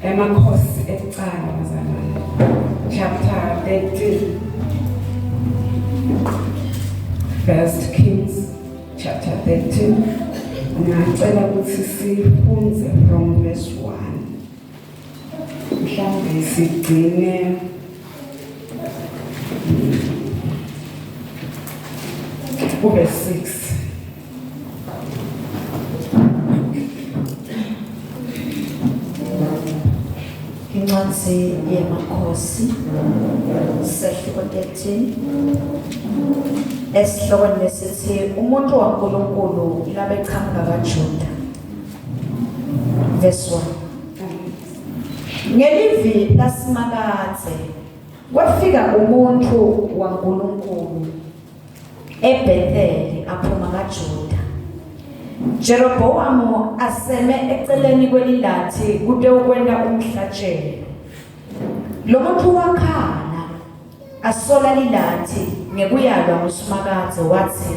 Emakhosi ekucala bazalwane. Chapter 13. First Kings chapter 13. Ngiyacela ukuthi sifunze from verse 1. Mhlawumbe sigcine kube 6. Incwadi yemakhosi sehluko 13 esihlokweni lesithi umuntu waNkulunkulu labeqhamuka kaJuda verse 1 Ngelivi lasimakadze kwefika umuntu waNkulunkulu eBetheli aphuma kaJuda. Jerobowamu aseme eceleni kwelilathi kutewukwenta umhlatshelo. Lo muntu wakhala asola lilathi ngekuyalwa nguSimakadze watsi,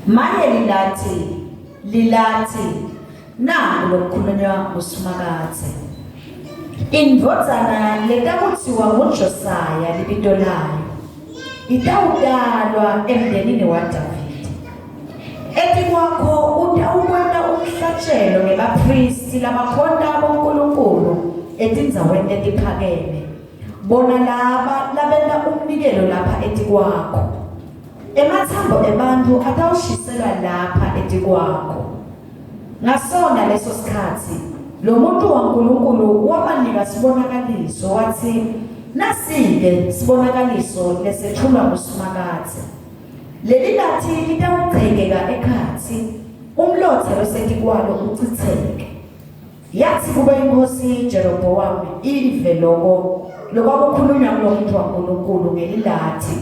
Maye lilathi, lilathi, Naku lokukhulunywa nguSimakadze. Indvodzana letakutsiwa nguJosaya libito layo itawutalwa emndenini waDavide. Etikwakho utawukwenta umhlatshelo ngebaphristi labakhonta bonkulunkulu etindzaweni letiphakeme, bona laba labenta umnikelo lapha etikwakho. Ematsambo ebantfu atawushiselwa lapha etikwakho. Ngasona leso sikhatsi lo muntu waNkulunkulu wabanika sibonakaliso watsi, Nasi-ke sibonakaliso lesethulwa nguSimakadze. Leli lathi litawuchekeka ekhatsi, umlotsa losetikwalo ucitseke. Yathi kube inkosi Jerobowamu ive loko lokwakukhulunywa kulo muntu waNkulunkulu ngelilathi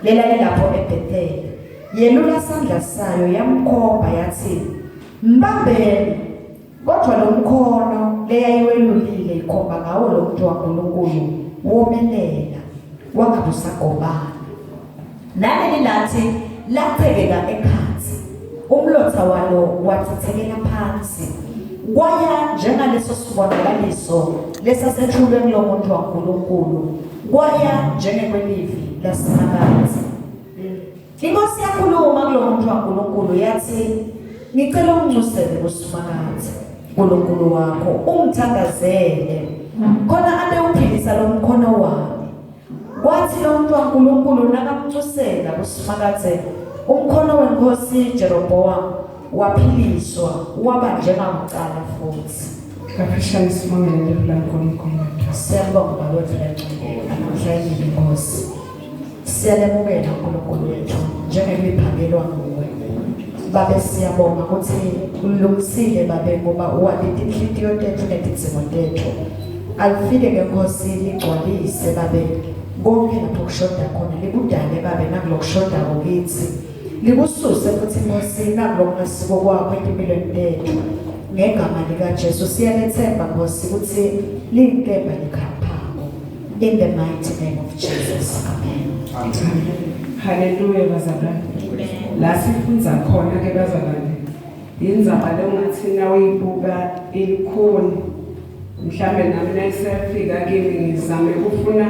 lelalilapho eBetheli, yelula sandla sayo yamkhomba yathi, Mbambeni! Kodwa lo mkhono leyayiwelulile ikhomba ngawo lo muntu waNkulunkulu womelela wangabe usagobana. Naleli lathi lachekeka ekhatsi, umlotha walo wachithekela phansi. Kwaya njengaleso sibonakaliso lesasethulwe kulo muntu waNkulunkulu, kwaya njengekwelivi laSimakadze. Inkosi yakhuluma kulo muntu waNkulunkulu yathi, ngicela ungincusele kuSimakadze uNkulunkulu wakho ungithandazele khona abe uphilisa lo mkhono wami. Kwathi lo muntu waNkulunkulu nakamncusela kuSimakadze umkhono wenkosi Jeroboam waphiliswa waba njengakuqala futhi. Kafushane sibongele livi laNkulunkulu wethu. Siyabonga Baba wethu lengcwele namhlanje inkosi. Siyalemukela uNkulunkulu wethu njengeliphakelwa nguwe. Babe siyabonga ukuthi ulungisile babe ngoba uwati tinhlitiyo tethu netidzingo tethu. Alifike ke Nkosi ligcwalise babe konke lapho kushoda khona likudale babe nakulokushodako kitsi. Likususe futhi Nkosi nakulokungasiko kwakho etimpilweni tethu. Ngegama likaJesu siyalethemba Nkosi ukuthi liyinkemba likhaphako. In the mighty name of Jesus. Amen. Amen. Hallelujah bazalwane. La sifundza khona ke bazalwane. Indzaba le ungathi nawuyibuka ilikhuni. Mhlambe nami nayisefika kimi ngizame kufuna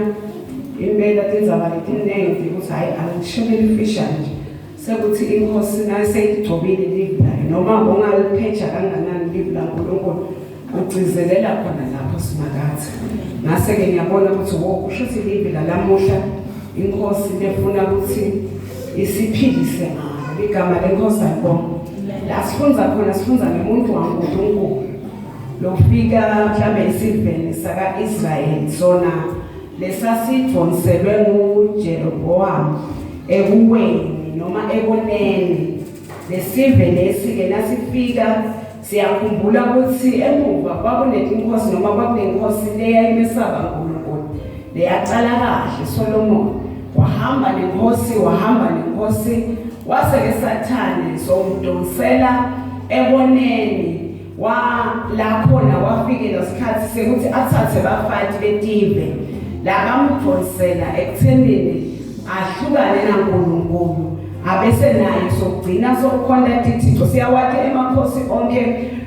impela tindzaba letiningi ukuthi hayi angishele lifisha nje. Sekuthi inkosi nayiseyigcobile livi layo noma ungalipheja kanganani livi laNkulunkulu ugcizelela khona lapho Simakadze. Ngase-ke ngiyabona ukuthi wo kusho ukuthi livi lalamuhla inkosi lefuna ukuthi isiphilise ngalo ligama lenkosi alibonga. La sifundza khona sifundza ngemuntu waNkulunkulu lofika mhlambe esiveni saka-Israyeli sona lesasidonselwe nguJeroboam ekuweni noma ekoneni lesive lesi-ke nasifika Siyakhumbula ukuthi emuva kwakunetinkosi noma kwakunenkosi leyayimesaba uNkulunkulu leyacala kahle Solomon wahamba nenkosi wahamba nenkosi wase-ke Sathane somdonsela eboneni wa la khona wafikela isikhathi sekuthi athathe bafati betive labamdonsela ekuthenini ahlukane naNkulunkulu. Abese naye sokugcina sokukhonta tithixo. Siyawati emakhosi onke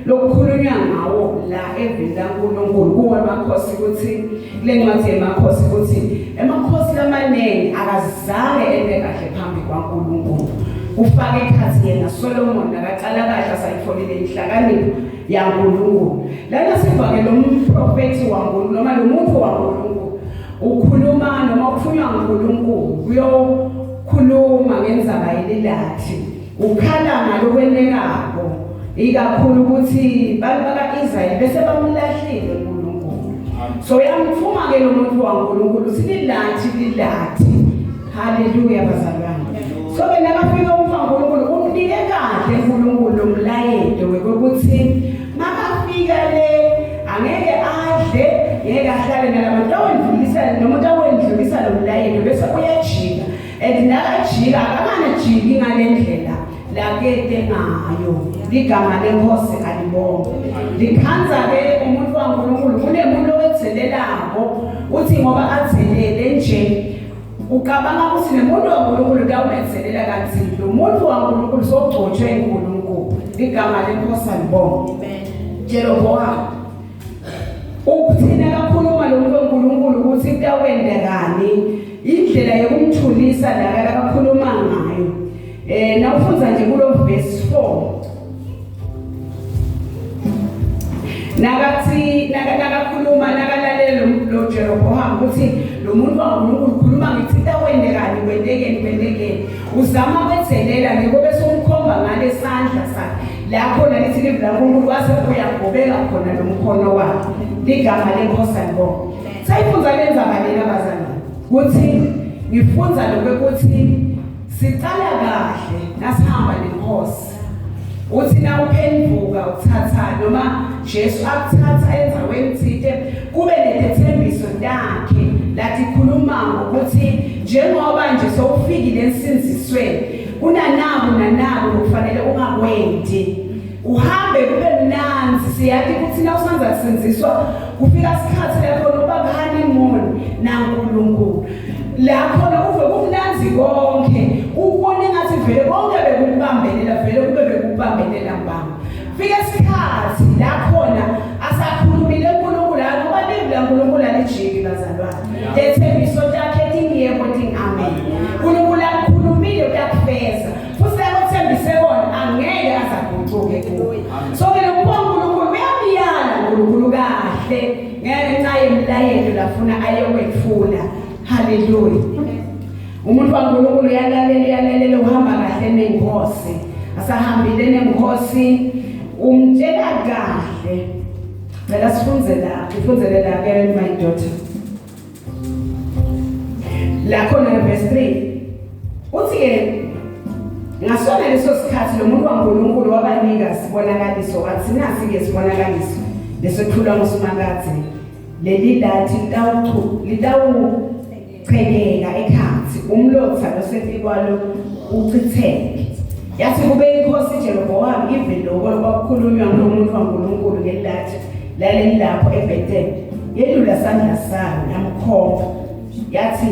lokukhulunywa ngawo la evini laNkulunkulu kuwo emakhosi ukuthi kule ncwadi yemakhosi ukuthi emakhosi lamaningi akazange ente kahle phambi kwaNkulunkulu. Ufake ekhathi yena Solomon nakaqala kahle asayitholile inhlakanipho yaNkulunkulu. Lana siva ke lo mprofethi waNkulunkulu noma lo muntu waNkulunkulu ukhuluma noma uthunywa nguNkulunkulu uyokhuluma ngenzaba yelilathi ukhala ngalokwenekako ikakhulu ukuthi bantu baka-Israyeli bese bamlahlile uNkulunkulu. So uyamthuma ke lo muntu waNkulunkulu sililathi lilathi. Haleluya bazalwane. So ke nakafika umfana uNkulunkulu umnike kahle uNkulunkulu lo mlayeto wekuthi makafika le angeke adle ngeke ahlale nalabantu awendlulisa nomuntu awendlulisa lo mlayeto bese uyajika and nakajika akanganajiki ngalendlela lakete ngayo ligama lenkosi alibonge likhanza ke umuntu waNkulunkulu kunemuntu owethelelako uthi ngoba athelele nje ucabanga ukuthi nemuntu waNkulunkulu kuyawumethelela kanti lo muntu waNkulunkulu sogcotshwe uNkulunkulu igama lenkosi alibonge Jeroboam ukuthina kakhuluma lo muntu waNkulunkulu ukuthi kuyawenzekani indlela yokumthulisa la akakhuluma ngayo eh nawufundza nje kulo verse 4 nakathi nakakhuluma nakalalela lo Jeroboam ukuthi lo muntu waNkulunkulu ukhuluma ngithi kwendekani kwentekeni kwentekeni uzama kwethelela ngiko bese umkhomba ngale sandla sakhe la khona lithi livi laNkulunkulu wase uyagobeka khona lo mkhono wakhe ligama lenkosi alibonga sayifunza le ndzaba lena bazalwane ukuthi ngifunza lokho ukuthi Siqala kahle nasihamba nenkosi. Uthi nawuphenduka uthatha noma Jesu akuthatha endaweni thite kube netethembiso takhe lathi khuluma ngokuthi njengoba nje sowufikile ensinzisweni kunanaku nanaku lokufanele ungakwendi uhambe kube mnandzi siyati ukuthi nawusanza kusindziswa kufika isikhathi lapho noba honeymoon naNkulunkulu lapho uve kumnandzi konke ubone ngathi vele konke bekukubambelela vele kube bekukubambelela mbamba fika isikhathi la khona asakhulumile uNkulunkulu ngoba livi laNkulunkulu alijiki bazalwane lethembiso takhe tingiyebo ting amen uNkulunkulu akukhulumile uyakufeza futhi akwethembise kona angeke azaguquke kuwe so ke lo uNkulunkulu uyamyala uNkulunkulu kahle ngenxa yemilayeto lafuna ayokwethula haleluya umuntu waNkulunkulu uyalalela uyalalela uhamba kahle nenkosi asahambile nenkosi umtshela kahle cela sifunze la ufunzele la ke my daughter la khona verse 3 uthi ke ngasona leso sikhathi lo muntu waNkulunkulu wabanika sibonakaliso wathi nasi ke sibonakaliso lesethulwa nguSimakadze leli lathi litawuchu litawuchekeka ekhathi umlotha losetikwalo uchitheke yathi kube inkosi Jeroboam ive lokho lokwakukhulunywa ngulomuntu waNkulunkulu ngelathi laleli lapho eBethel yelula sandla sayo yamkhomba yathi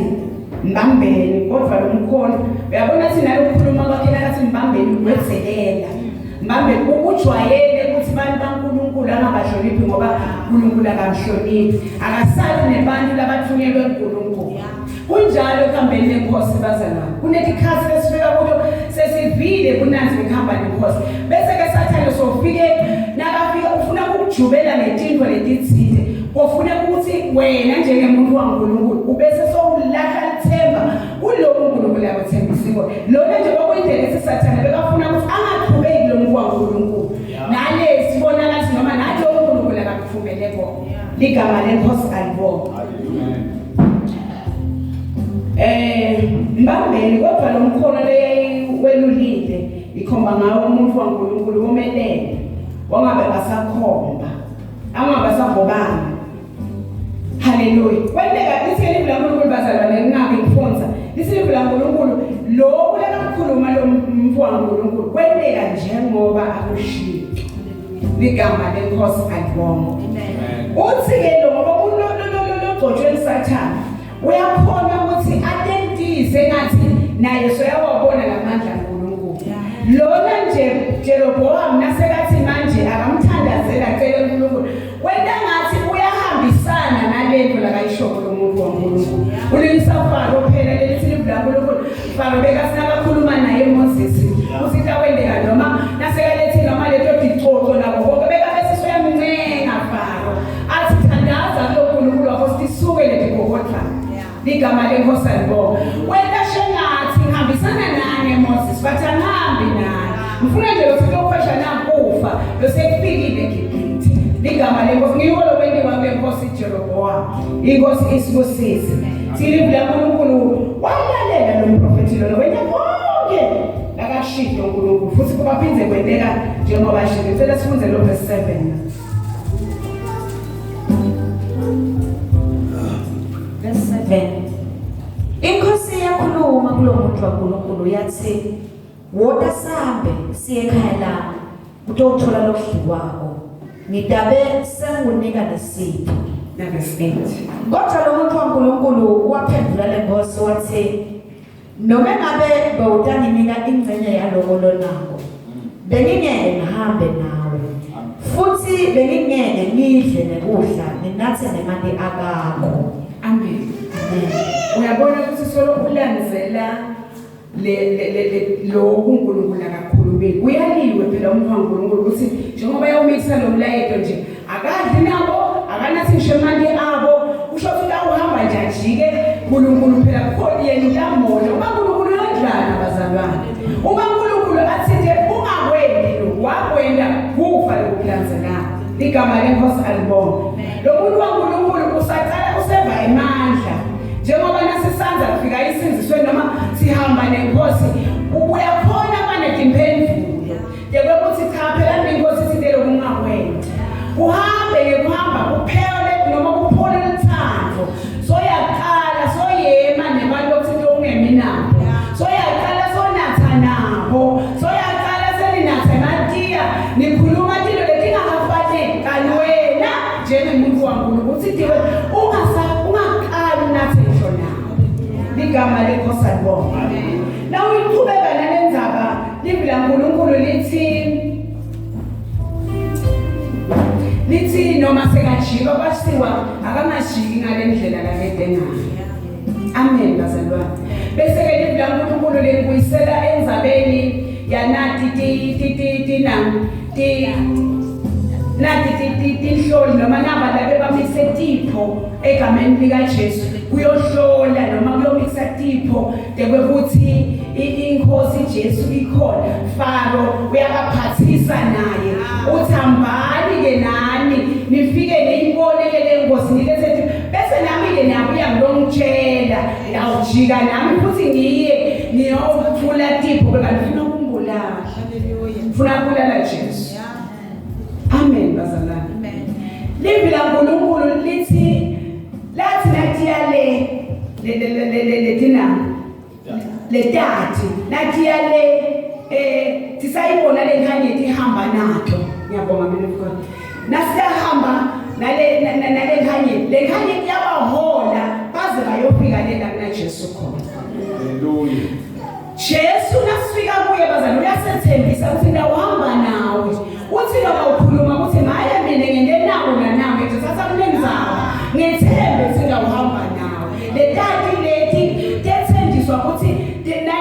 mbambeni kodwa lo mkhono uyabona thina lokukhuluma kwakhe nakathi mbambeni wetzelela mbambeni ukujwayele ukuthi abantu baNkulunkulu angabahloniphi ngoba uNkulunkulu akamhloniphi akasali nebantu labathunyelwe uNkulunkulu kunjalo ekuhambeni nenkosi bazalwane kunetikhathi esifika kuto sesivile kunanzi ukuhamba nenkosi bese ke sathane sofike nakafika ufuna ukujubela ngetinto letitsite kofuna ukuthi wena njengemuntu waNkulunkulu ubese sowulahla lithemba kuloku uNkulunkulu akuthembisiko lona nje kwakuyindlela ethi sathane bekafuna ukuthi angaqhubeki lo muntu waNkulunkulu nale sibonakala noma nathi uNkulunkulu akakuthumele kona ligama lenkosi alibonga Eh mbambeni kodwa lo mkhono leyayewelulile ikhomba ngawo umuntu waNkulunkulu womelele wangabe basakhomba angabe sagobana Haleluya kwenteka lithi livi laNkulunkulu bazalwane ngingabe ngifunza lithi livi laNkulunkulu lokhu lekakhuluma lo mfo waNkulunkulu kwenteka njengoba akushilo ligama lenkosi alibonge uthi ke lo ngoba ulogcotshwe lisathane uyakhona ukuthi atentise ngathi naye soyawabona lamandla. Lona nje Jeroboam nasekathi manje akamthandazela acele uNkulunkulu. Wenta ngathi uyahambisana nalento lakayishoko lo muntu waNkulunkulu. Ulingisa Faro phela leli livi laNkulunkulu. Faro bekasinakakhuluma naye Moses. Uthi takwendeka noma nasekalethi noma leto ticoco nabo bonke bekabese soyamncenga Faro. Athi thandaza kuloNkulunkulu wakho sisuke letigogodla. Ligama lenkosi alibonga. Wenta shengathi ngihambisana nani Moses but angihambi nani. Ngifuna nje lokuthi kuyokhwesha nakufa losekufikile eGibhithe. Ligama lenkosi ngiko lokwentiwa kwenkosi Jeroboam. Inkosi isibusise. Thilivu laNkulunkulu walalela lo mprofethi lona wenta konke lakashido uNkulunkulu futhi kubaphindze kwenteka njengoba ashilo. Ngicela sifunde lo verse 7. Verse 7. Inkosi yakhuluma kulo muntu waNkulunkulu yathi, "Wota sambe siye ekhaya lami, utothola lokudliwako. Ngitabe sengunika nesipho." Na verse 8. Kodwa lo muntu waNkulunkulu waphendula lenkosi wathi, Noma ngabe bewutanginika ingcenye yaloko lonako, bengingeke ngihambe nawe, futhi bengingeke ngidle nekudla nginathe nemanti akakho. Amen. Amen. Uyabona ukuthi solo ulandzela le le le lo uNkulunkulu akakhulumile. Uyaliwe phela umuntu kaNkulunkulu ukuthi njengoba yawumikisa lo mlayeto nje akadli nabo akanathi ngisho emanti abo kusho ukuthi awuhamba nje ajike uNkulunkulu phela kukhona yena utamona uma uNkulunkulu uyondlana bazalwane uma uNkulunkulu athi nje ungakwendi lokhu wakwenda kufa lokulandzelana igama lenkosi alibonge lo muntu waNkulunkulu usaqala useva emandla njengoba nasisanza kufika isinziswe noma sihamba nenkosi uyakhona banetimphendvulo Yebo cha phela mina inkosi isitele kungakwenda. Uhambe ngekuhamba kuphele noma kuphole luthando. Soyaqala soyema nebantu okuthi ungemi nabo. Soyaqala sonatha nabo. Soyaqala seninatha ematiya nikhuluma tilo letingakafaneli kanti wena njengemuntu waNkulunkulu uthi diwe ungasa ungaqali unathe ngisho nabo. Ligama lenkosi alibonga. Nawuyiqhubeka nalendzaba Livi laNkulunkulu lithi lithi noma sekajika kwasiwa akangajiki ngale ndlela lakede ngayo. Amen bazalwane. Bese ke livi laNkulunkulu lingibuyisela endzabeni yanati ti ti ti ti na ti nati ti ti tinhloli noma naba labe bamise tipho egameni likaJesu kuyohlola noma kuyomisa tipho tekwekuthi inkosi Jesu ikhona Faro uyabaphathisa naye uthi hambani ke nani nifike niyibone ke lenkosi nilethe bese nami ke niyabuya ngilongitshela ngiyawujika nami futhi ngiye ngiyokuthula tipho beka ngifuna ukumbulala ngifuna ukubulala Jesu amen bazalwane amen livi laNkulunkulu lithi lathi nathiya le le le le letina letati nathiya le eh sisayibona le nkanyeti ihamba nato ngiyabonga mina mkhona nasiyahamba nale nale nkanyeti le nkanyeti yabahola baze bayofika le la kuna Jesu khona haleluya Jesu nasifika kuye bazalwane uyasethembisa ukuthi ndawuhamba nawe uthi noma ukhuluma ukuthi maye mina ngengenawo nanawe ngithatha kunenzaba ngethembe ukuthi ndawuhamba nawe letati leti tethenjiswa ukuthi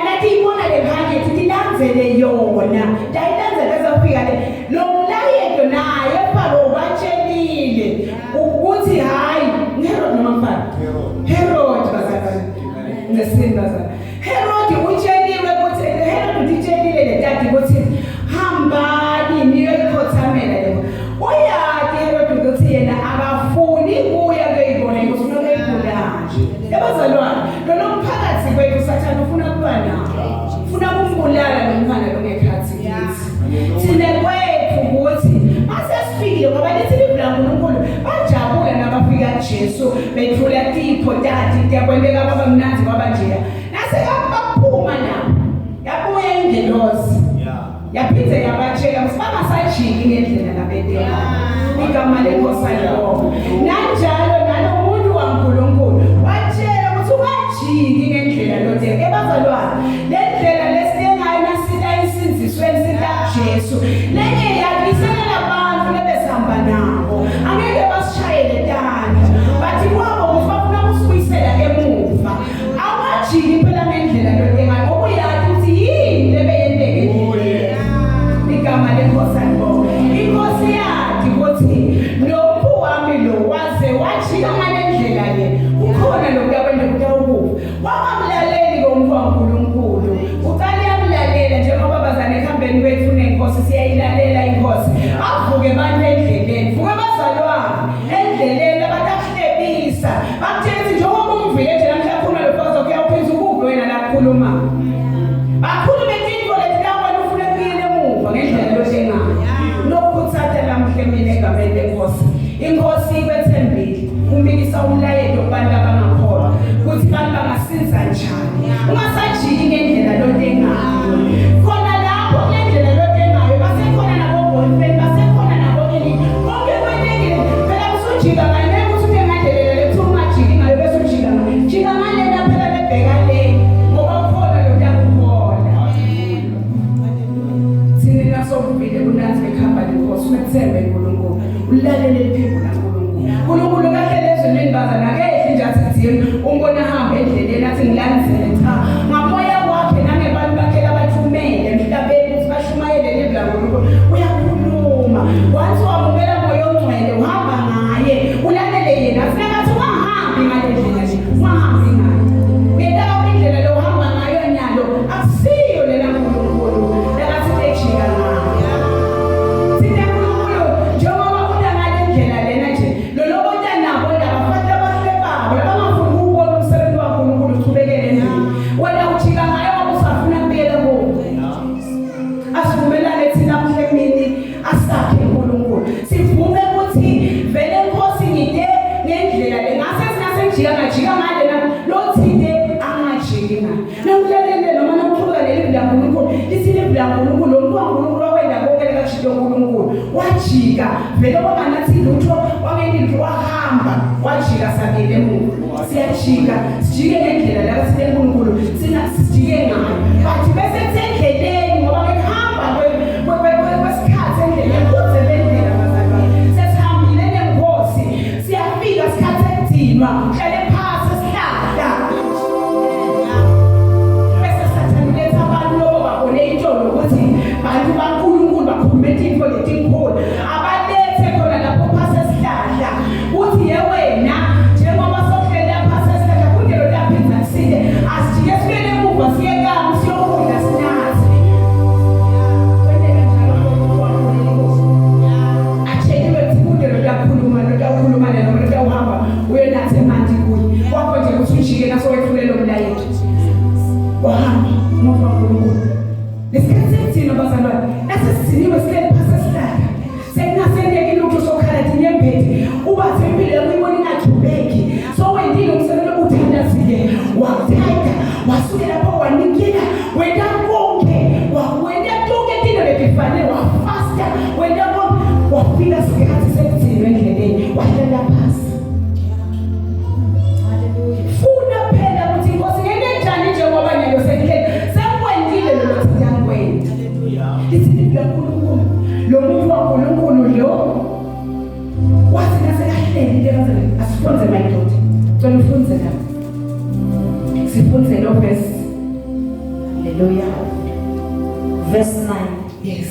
natiyibona le phakethe tilandzele yona tayilandzela ezafika le lo mlayeto naye faro ubatshelile ukuthi hhayi ngiherod noma mfana Herod bazalwane ngesini bazalwane Herod utsheliwe ukuthi Herod utshelile le tati ukuthi hambani niyoyikhothamela le uyati Herod ukuthi yena akafuni kuya kuyoyibona inkosi ufuna kuyibulala yabazalwane lona umphakathi kwethu sathane ufuna kuba nawo ufuna kumbulala lo mfana lo ngekhathi kithi thina kwethu ukuthi masesifikile ngoba lithi livi laNkulunkulu bajabula nabafika kuJesu bethula tipho tati kuyakwenteka kwaba mnandi kwaba njeya nase baphuma nabo yabuya ingelosi yaphinde yabatshela ukuthi bangasajiki ngendlela labetela igama lenkosi alibonga nanjalo nalo muntu waNkulunkulu watshela ukuthi ungajiki ngendlela lothe ebazalwane le ndlela lesiye ngayo nasila insindzisweni. letikhuluma. Bakhulume tintfo letitakwenta ufune kubuyela emuva ngendlela lotengayo. Lokukhutsata lamhle mina egameni lenkosi. Inkosi ikwethembile umikisa umlayeto kubantu abangakholwa ukuthi abantu bangasinza njani. Ungasajiki ngendlela lotengayo. Khona lapho kule ndlela lotengayo basekhona nabo boyfriend basekhona nabo ini. Konke kwentekile phela usujika ngale ukuthi ube ngadlela lethi ungajiki ngayo bese ujika ngayo. Jika ngalena phela lebheka le ngoba ukhona lotakukhola. Thina nasovumile kunanzi bekhamba lenkosi umethembe uNkulunkulu ulalele liphimbo laNkulunkulu. uNkulunkulu kahlele ezulwini bazana akehli nje athi thina umbona ahambe endleleni athi ngilandzele cha ngamoya wakhe nangebantu bakhe labathumele emhlabeni ukuthi bashumayele livi laNkulunkulu uyakhuluma once wamukela moya ongcwele uhamba ngaye ulalele yena sinakathi ungahambi ngale ndlela nje ungahambi ngayo uyetaka indlela lo uhamba ngayo nyalo akusiyo lena nkulunkulu lakathi ejika ngayo thina nkulunkulu njengoba unangale ndlela lena nje lolobota nabo labafati abahlebako labangafuni ukuwubona umsebenzi wankulunkulu uchubekele embili wena ujika ngayo ngoba usafuna kubuyela kubo asivumelane thina mhle mini asakhe uNkulunkulu sivume ukuthi vele inkosi ngide ngendlela le ngase singasejika ngajika ngale na lothide angajiki ngayo nawulalele noma nawuqhubeka leli laNkulunkulu lithi livi laNkulunkulu lo muntu waNkulunkulu wakwenda konke lekashilo uNkulunkulu wajika vele kwanganathi lutho wangeni lutho wahamba wajika sabile emuva siyajika sijike ngendlela la sine uNkulunkulu sina sijike ngayo but bese kusendleleni ngoba bekuhamba kwesikhathi endleleni kuze lendlela bazalwane sesihambile nenkosi siyafika isikhathi ekudinwa hlale phasi sihlahla bese sathane uletha abantu lobo babone itsholo ukuthi bantu baNkulunkulu bakhulume tintfo letinkhulu abalethe khona lapho phasi esihlahla uthi ye wena njengoba sohlele phasi esihlahla kude lo laphinza kusile asijike sibuyele emuva siye kamu siyokudla sinathe kwenteka njalo atsheliwe ukuthi kude lo takhuluma lo takhuluma noma lo tawuhamba uyonatha emanti kuye kwakho nje ukuthi ujike nasowethulela umlayeto wahamba umuva uNkulunkulu lesikhathi sekuthina bazalwane nasesithiniwe sihleli phasi esihlahla sekungasenteki lutho sokhala tinyembeti ubathe impilo yakho ibona ingajubeki sowendile umsebenzi uthandazile wakuthayida wasuke lapho wanikela wenta konke wenta tonke tinto letifanele wafasta wenta konke wafika sikhathi sekugcinwa endleleni wahlala phasi funa phela ukuthi inkosi ngente njani njengoba nyalo sengihleli sengikwentile lokho ngiyakwenta lithi likaNkulunkulu lo muntu waNkulunkulu lo wathi nasekahleli ke baze asifunze my daughter cela ufunze la sifunze lo verse Haleluya. Verse 9. Yes.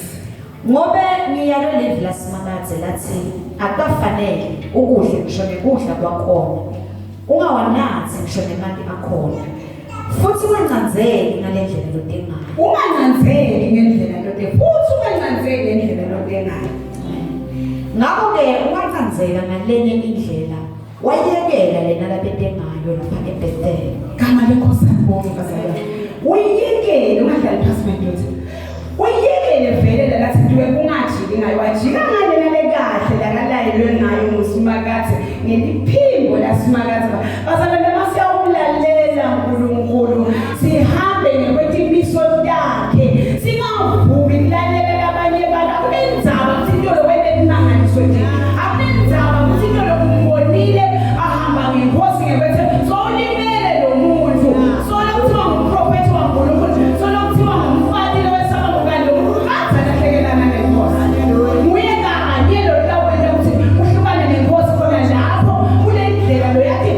Ngobe ngiyalo livi laSimakadze lathi akukafanele ukudle ngisho nekudla kwakhona ungawanathi ngisho nemanti akhona futhi ungancanzeki ngale ndlela lodingayo ungancanzeki ngendlela lode futhi ungancanzeki ngendlela lodingayo ngakho-ke ungancanzeka ngalenye indlela wayekela lena labete ngayo lapha eBethel gama lenkosi alibonge bazalwane uyekele ungadlali phasi madoda uyekele vele lalathi ntiwe ungajiki ngayo wajika ngale nale kahle lakalayelwe ngayo ngusimakathe ngeliphimbo lasimakathe bazalwane masiyawumlalela uNkulunkulu sihambe ngekwetimiso takhe singavuki kulalela labanye abantu akunendzaba ukuthi into lokwente kumangaliso nje akunendzaba ukuthi into lokumbonile ahamba ngenkosi ngekwethe sowulimele lo muntu solo kuthiwa ngumprofethi waNkulunkulu solo kuthiwa ngumfati lowesaba ngokani lo muntu ukatha lahlekelana nenkosi nguye kanye lo lawena ukuthi uhlukane nenkosi khona lapho kule ndlela lo yathi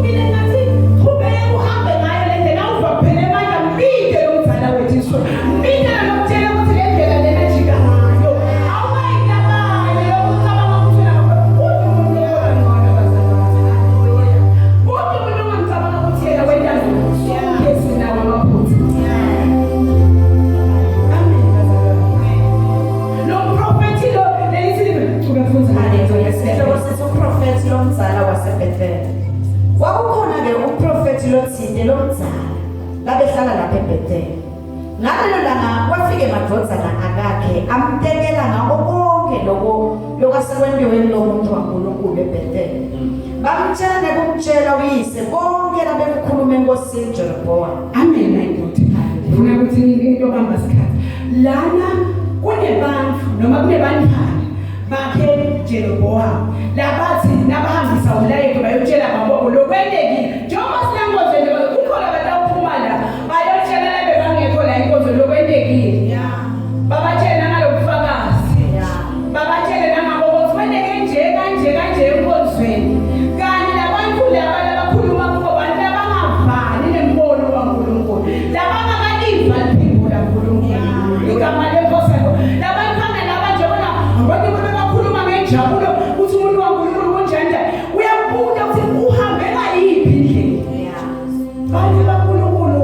mina ngathi qhubeka uhambe ngayo le ndlela uva kuphela emandla mbide lo mzala wethu iso mbide lo mtshela ukuthi le ndlela lena jika ngayo awungayinabanye lokhu ucabanga ukuthi wena umuntu umuntu ongcono bazalwane umuntu umuntu ongamcabanga ukuthi yena wenta sonke sinawo amaphutha amen bazalwane lo mprofethi lo lelithi chubeka futhi Haleluya. Sihloko sithi umprofethi lomdzala waseBethel. Kwakukhona ke umprofethi lotsite lomdzala. labehlala lapha eBethel. Ngalelo langa kwafika emadvodzana akakhe amtekela ngako konke loko lokwasekwentiwe kulo muntu waNkulunkulu eBethel. Bamtshela nekumtshela uyise konke labekukhuluma enkosini Jeroboam. Amen ayindoda. Ngifuna ukuthi into bamba isikhathi. Lana kunebantu noma kunebantwana bakhe Jeroboam labathi nabahambisa umlayeto bayotshela babo lokwentekile njengoba sinankonzo nje kukhona batawuphuma la bayotshela labe bangekho la inkonzo lokwentekile babatshele nangalobufakazi babatshele nangabo ukuthi kwenteke nje kanje kanje enkonzweni kanye labantu laba labakhuluma kubo bantu labangavani nembono waNkulunkulu labangakaliva liphimbo laNkulunkulu igama lenkosi labantwana laba nje bona abantu bebakhuluma ngenjabulo ukuthi umuntu waNkulunkulu kunjani njani uyabuta ukuthi uhambe ngayiphi indlela bantu baNkulunkulu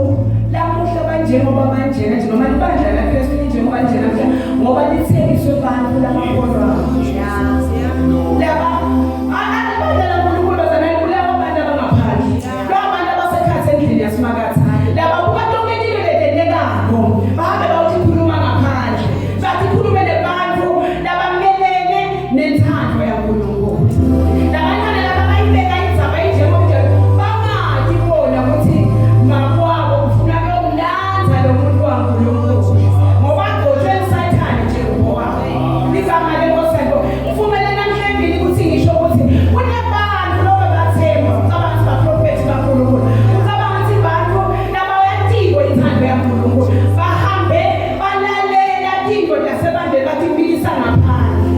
lamuhla banjengoba banjena nje noma libandla laKristu linjengoba njena namhla ngoba litheliswe bantu labakholwayo laba alibandla laNkulunkulu bazalwane kulabo bantu abangaphandle laba bantu abasekhathi endlini yasimakathi laba buka tonke into letentekako bahambe bawuthi khuluma ngaphandle bathi khulume nebantu labamelene nenthando yaNkulunkulu. Labantwana laba bayibeka indzaba injengoba bangati bona ukuthi makwabo ufuna kuyomlandza lo muntu waNkulunkulu. Ngoba agcotshwe uSathane nje ubowabo. Ligama lenkosi yakho. Ngivumele namhlanje ukuthi ngisho ukuthi kunebantu lobe bathemba ucabanga ukuthi baprofethi baNkulunkulu. Ucabanga ukuthi bantu labayatiko inthando yaNkulunkulu. Bahambe balalela tinto tasebandleni batimikisa ngaphandle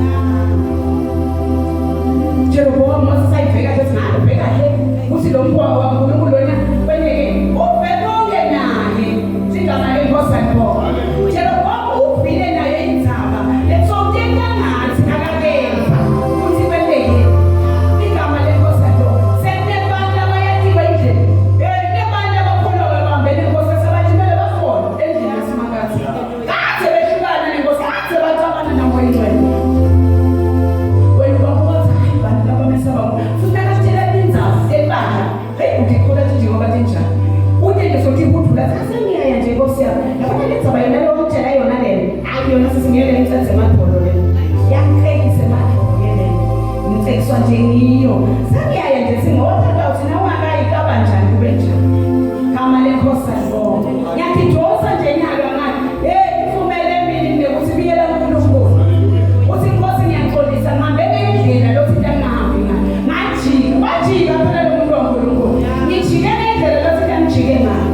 Jeroboam Moses ayibheka nje ngalo bheka hle kuthi lo mfowabo waNkulunkulu lona kweneke uve konke naye igama lenkosi alibonga Jeroboam uvile naye indzaba letsonke ngathi akakeva kuthi kwenteke igama lenkosi alibonga sekunebantu abayatiwa indlela eh kunebantu abakholwa babambene inkosi sabathi kumele bakhona endlini yasimakathi Kade behlukana nenkosi, kade baxabana namoya ingcwele. Wena ubabuka ukuthi hayi bantu laba mesaba futhi nakasitshela indzaba ebandla, hey uthi khola thi njengoba tinjani. Uthi nje sothi ihudula sasengiyaya nje nkosi yami. Yabona le ndzaba yona leyo ngitshela yona lena. Hayi yona sisingeke ngicethe emadolo lena. Yangicekisa emadolo lena. Ngicekiswa nje ngiyo. Sengiyaya nje singothatha uthi nawe ungakayi kaba njani kube njani. Gama lenkosi alibonge. Ngiyathidonsa nje nyalo ngathi, hey ivumele mina nekuthi biyela uNkulunkulu. Uthi Nkosi ngiyaxolisa ngihambe ngendlela lothi ngihambe ngayo. Ngajika, wajika phela lo muntu waNkulunkulu. Ngijike ngendlela lothi ngijike ngayo.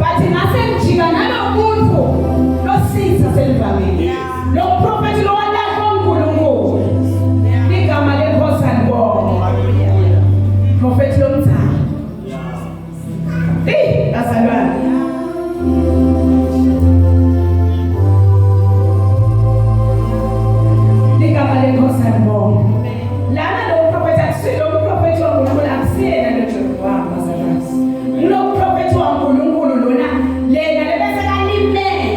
But ngase ngijika nalo muntu lositha selivangeli. Lo mprofethi lo walahlwa uNkulunkulu. Igama lenkosi alibonge. Profethi lomdzala. Hey, bazalwane. Ligama lenkosi alibonge. Lana lo mprofethi akusilo umprofethi waNkulunkulu akusiyena lo Jeroboam bazalwane. Lo mprofethi waNkulunkulu lona lena lebese kalimele.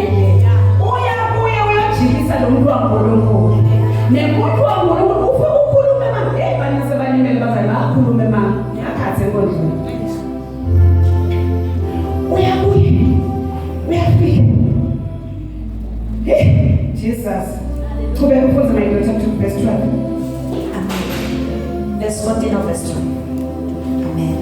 Uyabuya uyojikisa lo muntu waNkulunkulu. Nemuntu waNkulunkulu ufike ukhulume manje. Hey bani sebalimele bazalwane bakhulume manje. Ngakhathe enkondlweni. Uyabuya. Uyafika. Hey, Jesus. Qhubeka ufunze my daughter to verse 12. Amen. Verse 14 or verse 12. Amen.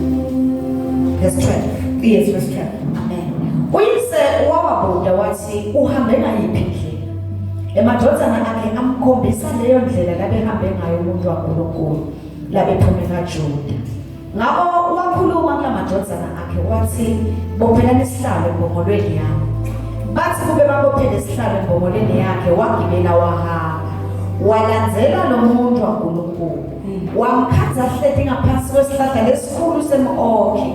Verse 12. Yes, verse 12. Amen. Uyise wawabuda wathi uhambe ngayiphi indlela? Emadvodzana akhe amkhombisa leyo ndlela labehambe ngayo umuntu waNkulunkulu. labephume kaJuda. Ngakho wakhuluma kulamadodana akhe wathi, bophelani isihlalo embongolweni yami. Bathi kube babophele isihlalo embongolweni yakhe wagibela wahamba. Walandzela lo muntu waNkulunkulu. Wamkhandza hleti ngaphansi kwesihlahla lesikhulu sem-okhi.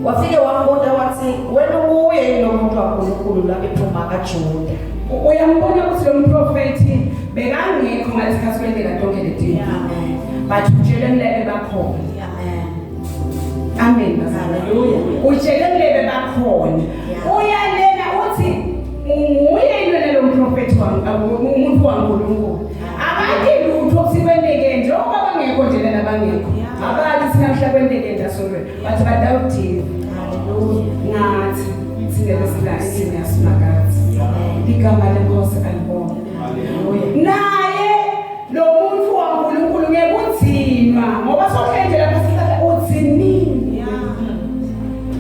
Wafike wambuta wathi, wena unguye yini lo muntu waNkulunkulu labephuma kaJuda? Uyambona ukuthi lo mprofethi bekangekho ngalesikhathi kwenteka tonke letinto. But utshele kulebe bakhona. Amen. Hallelujah. Utshele kulebe bakhona. Uyalena uthi unguye yena lo mprofethi umuntu waNkulunkulu. Akati lutho ukuthi kwenteke njengoba bangekho nje lana bangekho. Abali sinamhla kwenteke nje asolweni. But badawudinga. Hallelujah. Ngathi thina Thina lesila endlini yaSimakadze. Ligama leNkosi alibonge. Naye lo muntu waNkulunkulu ngekudzinwa ngoba sohlele lapha sihlahla udziniwe.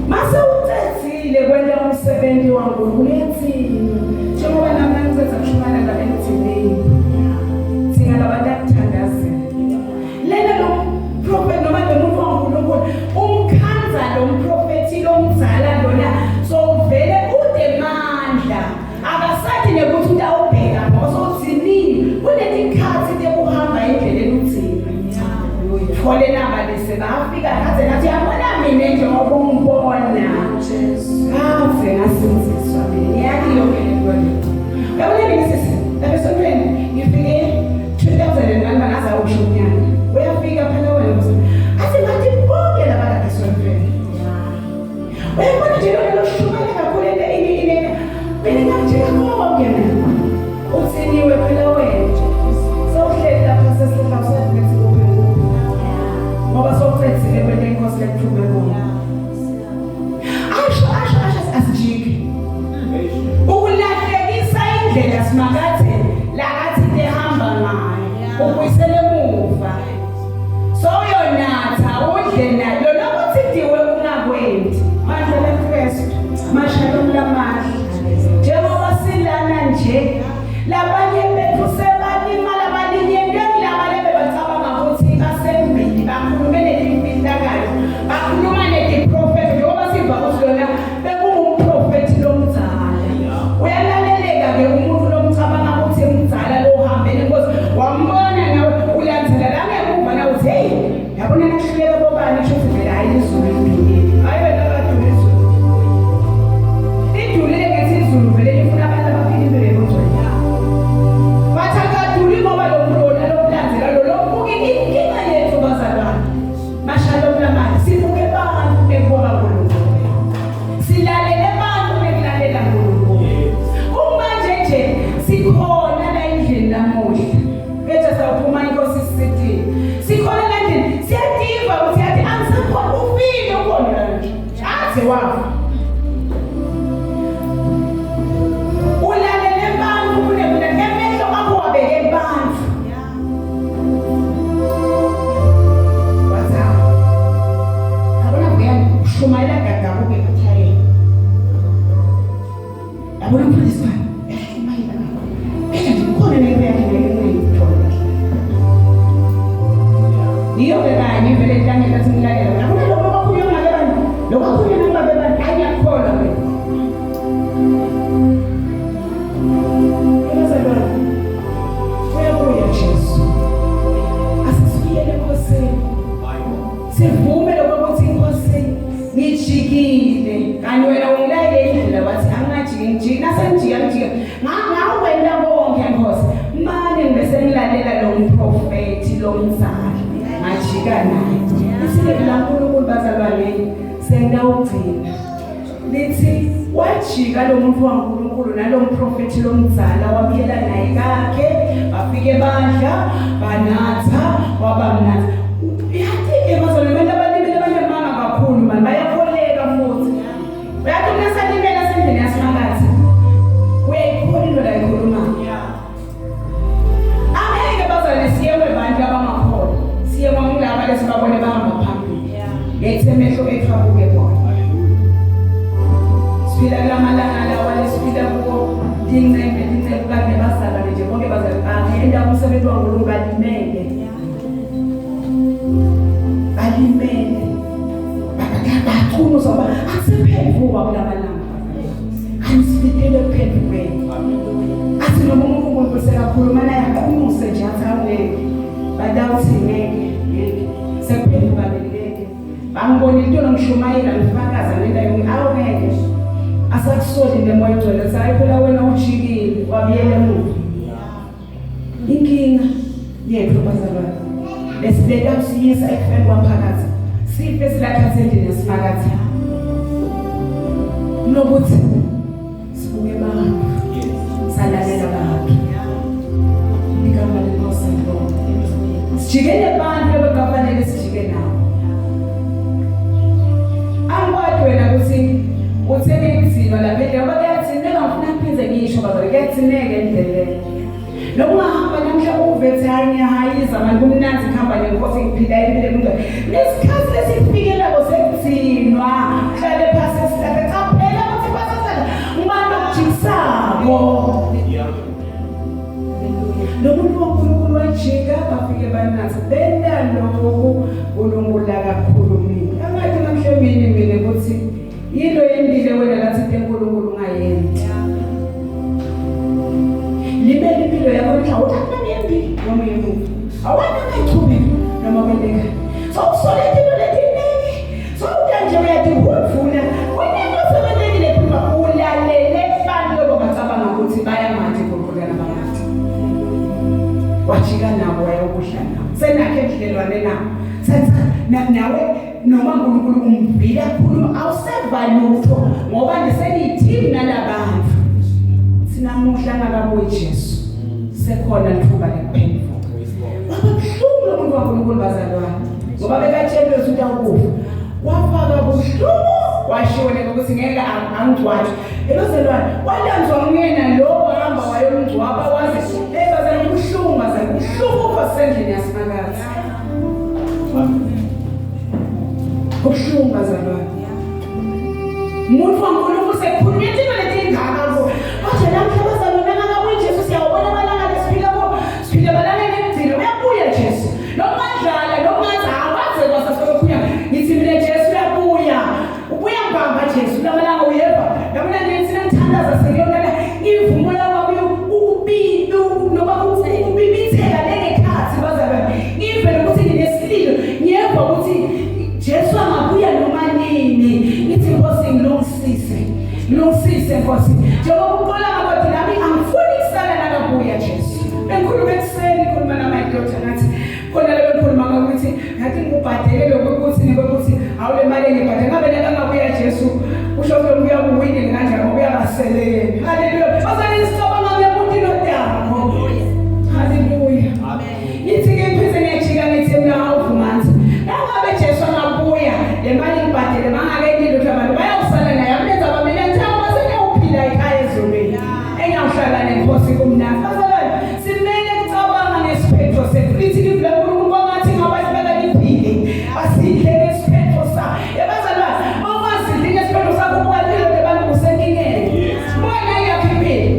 Mase ucedzile kwenta umsebenzi waNkulunkulu uyadzinwa. Njengoba nami ngicedza kushumayela la emdziniwe. Thina labantu akuthandazela. Lena lo prophet noma lo muntu waNkulunkulu umkhandza lo mprofethi lomdzala lona so uvele udemandla akasathi nekuthi utawubheka ngoba sowudzinile kunetikhatsi tekuhamba endleleni udzinwe thole naba lese bafika kade ngathi yabona mina njengoba ungibona kadze ngasindziswa mina ngiyati yonke lento le yabona mina sisi lapha esontweni ngifike 2001 bangaze awusho umnyaka uyafika phela wena ukuthi athi ngathi bonke laba lapha esontweni uyabona nje lona loshumela kakhulu into ini ini mina ngakutshela konke mina uthiniwe phela wena sewuhleli lapha sesihlahla usathi ngithi kuphi kuphi ngoba sowucedzile kwenta inkosi lekuthume kuyo asho asho asho asijiki ukulahlekisa indlela simakathe lakathi ehamba ngayo ubuyisele emuva soyonatha udle nalo lokuthi diwe ungakwendi bandla leKristu mashalom lamahle njengoba silana nje labanye bethu sebalimala balinyelwe kulaba lebebacabanga ukuthi basembili bakhulume netimfihlakalo bakhuluma netiprofethi njengoba siva ukuthi lona bekungumprofethi lomdzala uyalaleleka-ke umuntu lomcabanga ukuthi mdzala lohambele nkosi wambona nawe ulandzela la ngemuva nawe uthi heyi yabona nahluleka bobani sho ukuthi vele hhayi izulu lidulile hhayi wena kadula izulu lidulile ngethi izulu vele lifuna abantu abaphila impilo yobungcwele bathi akaduli ngoba lo muntu lona lokulandzela lo lobuka inkinga yethu bazalwane Mashalom lamali sibuke abantu ekuboka uNkulunkulu. Silalele abantu ekulalela uNkulunkulu. Kumanje nje sikhona la endlini namuhla. Bethe sawuphuma inkosi sithi sikhona la endlini siyativa ukuthi yathi angisakhona ufile ukhona la nje. Aze wafa. Ulalele abantu kunekuna emehlo akho wabeke abantu. Shumayela gagabuke emathayeni. Yabona umfundisi wami uyashumayela kakhulu. Phela nje kukhona nento yakhe ngeke ngiyithola kahle. Yiyo-ke kanye vele inhlangano athi ngilalela. Yabona lokho kwakhulunywa ngabe bantu, lokho kwakhulunywa ngabe bantu, angiyakholwa mina. Bazalwane, uyabuya Jesu. Asisibuyele eNkosini. Sivume lokuthi inkosi ngijikile. Kanti wena ungilayele indlela wathi angingajiki ngijike. Nasengijika ngijika. Ngawenta konke Nkosi. Mane ngibese ngilalela lo mprofethi lo mzali. Ngajika naye. Isike la uNkulunkulu bazalwane sengawugcina. Lithi wajika lo muntu waNkulunkulu nalo mprofethi lomdzala wabuyela naye kakhe bafike badla banatha waba mnandi. Yathi ke bazalwane abantu abalimele banemanga kakhulu mani bayakholeka futhi. Uyathi uma esalimele asendlini yasimakathi uyayikhola into la ikhulumayo. Angeke bazalwane siyekwe bantu abangakholwa. Siyekwa ngilaba lesibabone bahamba phambili. Lethe emehlo ethu abuke bona. Siphila kulamalanga lawa lesiphila kuwo tincembe tincembe kade bazalwane nje bonke bazalwane bangenda umsebenzi waNkulunkulu balimele. Balimele. Bachunuza ngoba akusephenduka kulamalanga. Anisifikele ekuphendukeni. Athi noma uNkulunkulu sekakhuluma naye aqumuse nje athi awungeke. Batawuthi ngeke, ngeke. Sekuphenduka ngeke. Bangibona into ngishumayela ngifakaza ngento yonke awungeke. Asakusoli nemoya ongcwele sayi phela wena ujikile wabuyela emuva. Inkinga yethu bazalwane lesileta kusiyisa ekufeni kwaphakathi sife silakha endlini yasimakathi nokuthi sibuke abantu salalela abantu igama lenkosi alibonge sijikele abantu ebekafanele sijike nabo angikwati wena ukuthi uthenge inzima lapha ethi hayi ngiyahayiza mani kumnandzi kuhamba nenkosi ngiphila impilo emngcwele lesikhathi lesifikelako sekugcinwa hlale phasi esihlahla caphela ukuthi phasi esihlahla ngubani lokujikisako lo muntu waNkulunkulu wajika bafike banatha benta lokhu uNkulunkulu akakhulumile angathi namhle mini mina ukuthi yinto yendile wena lathi uNkulunkulu ungayenzi libe impilo yakho mhlawumbe uthi akunangiyembi noma uyemuva awani ungayichubile noma kwenteka so usole into letiningi so uta nje uyatihudvula kunento sebenekile phuma ulalele bantu lobangacabanga ukuthi bayamati uNkulunkulu bamati wajika nabo wayokudla nabo senakhe ebudlelwane nabo senza nawe noma uNkulunkulu umvile akhuluma awuseva lutho ngoba niseniyithimu nalabantu sinamuhla ngakabuyi Jesu sekhona lithuba lekuphenduka waba buhlungu lo muntu waNkulunkulu bazalwane ngoba bekatshelwe ukuthi utawukufa wafaka buhlungu washiwo ukuthi ngeke angigcwatshwe ebazalwane walanzwa nguyena lo wahamba wayomgcwaba waze hey bazalwane kubuhlungu bazalwane kubuhlungu ukufa sendlini yasimakazi Kubuhlungu bazalwane. Umuntu waNkulunkulu sekukhulunywa into letingaka ko. Kodwa namhla bazalwane ngakabuyi Jesu siyawubona amalanga lesiphila ko. Siphila amalanga ekugcina uyabuya Jesu. Noma dlala noma ngathi awaze kwasasokhunya. Ngithi mina Jesu uyabuya. Ubuya mbamba Jesu lamalanga uyeva. Yabona ngithi ngithandaza sengiyonala imvumo yami ukubilu noma ukubibitheka lengekhathi bazalwane. Ngivele ukuthi nginesililo ngiyeva ukuthi Jesu angabuya noma nini. Ngithi Nkosi ngilungisise. Ngilungisise Nkosi. Njengoba uqola ngabathi nami angifuni kusala nakabuya Jesu. Bengikhuluma ekuseni ngikhuluma na my daughter ngathi khona le bengikhuluma ngakuthi ngathi ngikubhadele lokho ukuthi nikokuthi awule mali engibhadele ngabe nakangabuya Jesu usho ukuthi uyakuwinile kanjani ngoba uyabaseleni. Haleluya. Bazalwane sicabanga ngemuntu inodako. Haleluya. Amen. Ngithi-ke ngiphinde ngiyajika ngithi mina awuvumanzi. Nangabe Jesu angabuya le mali ngibhadele mangake lutho abantu bayawusala naye amlenza kwamina njengoba sengiyawuphila ekhaya ezulwini. Engiyawuhlala nenkosi kumnandi. Bazalwane simele kucabanga ngesiphetho sethu. Lithi livi laNkulunkulu kwangathi ngabantu bakaliphile. Basidle ngesiphetho sa. Ebazalwane mawungazidli ngesiphetho sakho ubuka impilo abantu kusenkingeni. Bona iyakho impilo.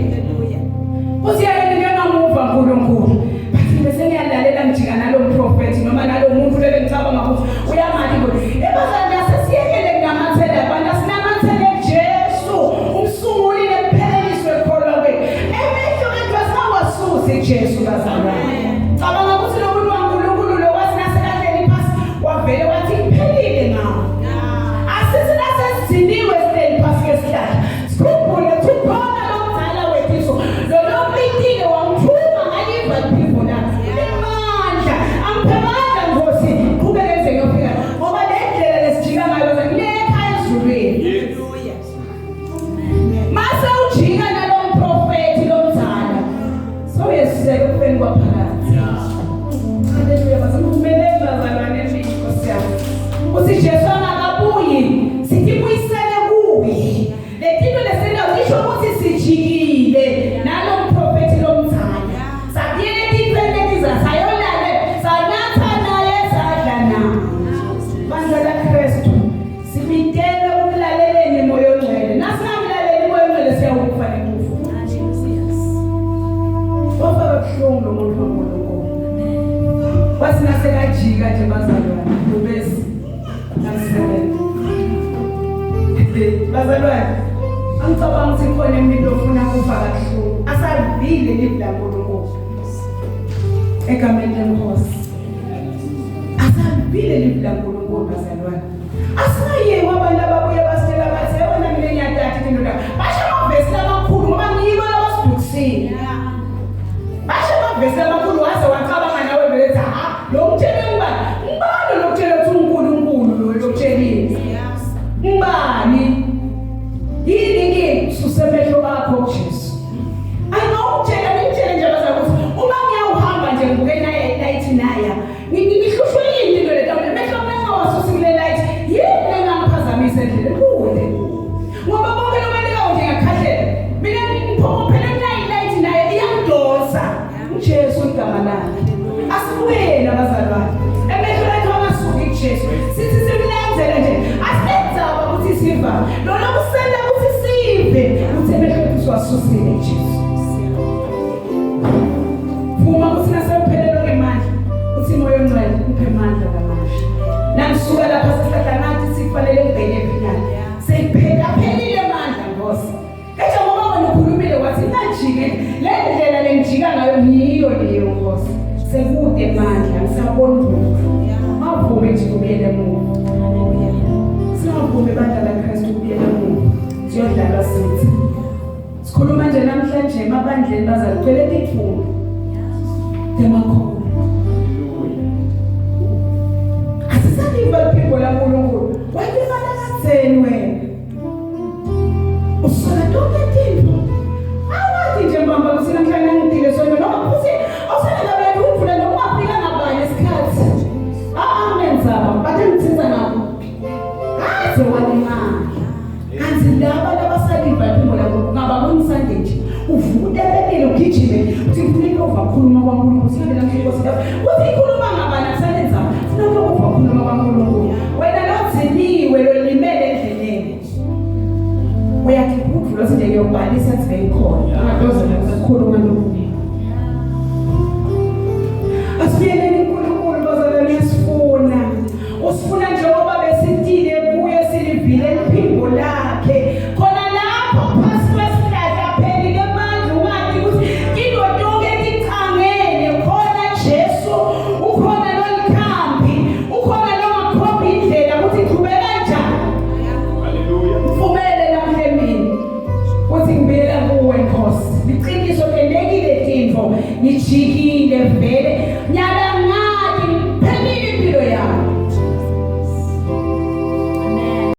Uthi yena ngingamuva uNkulunkulu. Bathi bese ngiyalalela ngijika nalo mprofethi noma nalo muntu lele ngicabanga ukuthi uyamati ukuthi ebazalwane asesiyekele kunamathela abantu asinamathele Jesu umsunguli nempheleliso ekholwa kwethu. Emehlo ethu asingawasusi Jesu bazalwane. Cabanga ukuthi lo muntu waNkulunkulu lo wathi nasekahleli phasi wavele wathi kuphelile ngawo. Asithi nasesithiniwe sihleli phasi kesihlahla Sikhumbule ukuthi ukhona lo mdala wethiso lo lompintile wamthuma ngaliva liphimbo lakhe. Limandla, angiphe amandla Nkosi, qhubeke ngize ngiyofika ngoba le ndlela lesijika ngayo ngilekha ezulwini. Mase ujika nalo mprofethi lomdala. So yesiseke ekufeni kwaphakathi. Haleluya basimvumeleni bazalwane Nkosi yami. Uthi Jesu angakabuyi sithi buyisele kuye. Letinto lesendawo isho ukuthi sijikile nalo mprofethi lomdala. Sabuyele etintweni letiza sayolale sanatha naye sadla naye. Bandla laKristu sibitele ukulaleleni moya ongcwele. Nasingamlaleli moya ongcwele siyawukufa nekufa. Wafa kabuhlungu lo muntu waNkulunkulu. Wathi nasekajika nje bazalwane ubesi namsebenzi. Bazalwane angicabanga ukuthi khona umuntu ofuna kufa kabuhlungu asalivile livi laNkulunkulu. Egameni lenkosi. Asalivile livi laNkulunkulu bazalwane. Asingayeki abantu ababuye basitshela bathi yabona mina ngiyathatha indoda. Basho amavesi lamakhulu ngoba ngibo labasidukisile. Basho amavesi amakhulu waze wacabanga nawe vele ethi ha lo mtshele ngubani? Ngubani lo mtshele ukuthi uNkulunkulu lo lokutshelile? Ngubani? Yini ke suse amehlo akho kuJesu. Ayingawutshela ngimtshele nje bazalwane ukuthi uma ngiyawuhamba nje ngibuke naye light naya Ngihlushwe yini into le tawule mehlo ngingawasusi kule light yini lengangiphazamisa endleleni kude ngoba konke lokwentekayo nje ngakhahlela mina ngiphokophele kunayi light naye iyangidonsa uJesu igama lakhe. Sewukususile Jesu. Vuma ukuthi nasewuphelelwe ngemandla uthi moya ongcwele uphe amandla lamasha. Nangisuka lapha sihlahla ngathi sifanele ngibheke phi na? Seyiphela phelile amandla Nkosi. Kanje ngoba wena ukhulumile wathi najike le ndlela lengijika ngayo ngiyo leyo Nkosi. Sekude amandla ngisabona lutho. Mavume nje ubuyele emuva. Singavumi bandla laKristu ubuyele emuva. Siyodlalwa sithi. Sikhuluma nje namhlanje emabandleni bazagcwele tithungu. Temakhulu. Asisaliva liphimbo laNkulunkulu. Walimala kadzeni wena. Usola tonke tintfo. Awati nje mbamba kutsi namhlanje ngidile sona noma futhi awusenendaba yakhe uvula noma ungafika ngabani isikhathi. Ah, anginendzaba, bathe ngithinta ngakho. Kadze walimala. Kanti laba labasaliva iphimbo lakho kungaba kunisande nje. Uvuka utelekile ugijime uthi ngifuna ukuva khuluma kwaNkulunkulu sihambe namhlanje Nkosi lapho. Uthi ikhuluma ngabani akusanenzaba. Funa ukuva khuluma kwaNkulunkulu. Wena lodziniwe lolimele endleleni. Uyakhipha ukuvula uthi nje ngiyobhalisa ukuthi bengikhona. Ungadoze nakukhuluma lokunye. Asibuyeleni kuNkulunkulu bazalwane uyasifuna. Usifuna njengoba besitile kuye silivile liphimbo lakhe. Khona lapho phansi kwesihlahla phelile amandla ungathi ukuthi into tonke ticangene khona Jesu ukhona lolikhambi ukhona longakhomba indlela ukuthi qhubeka kanjani. Hallelujah. Mfumele namhla emini uthi ngibuyela kuwe Nkosi. Liqiniso kelekile tintfo ngijikile vele.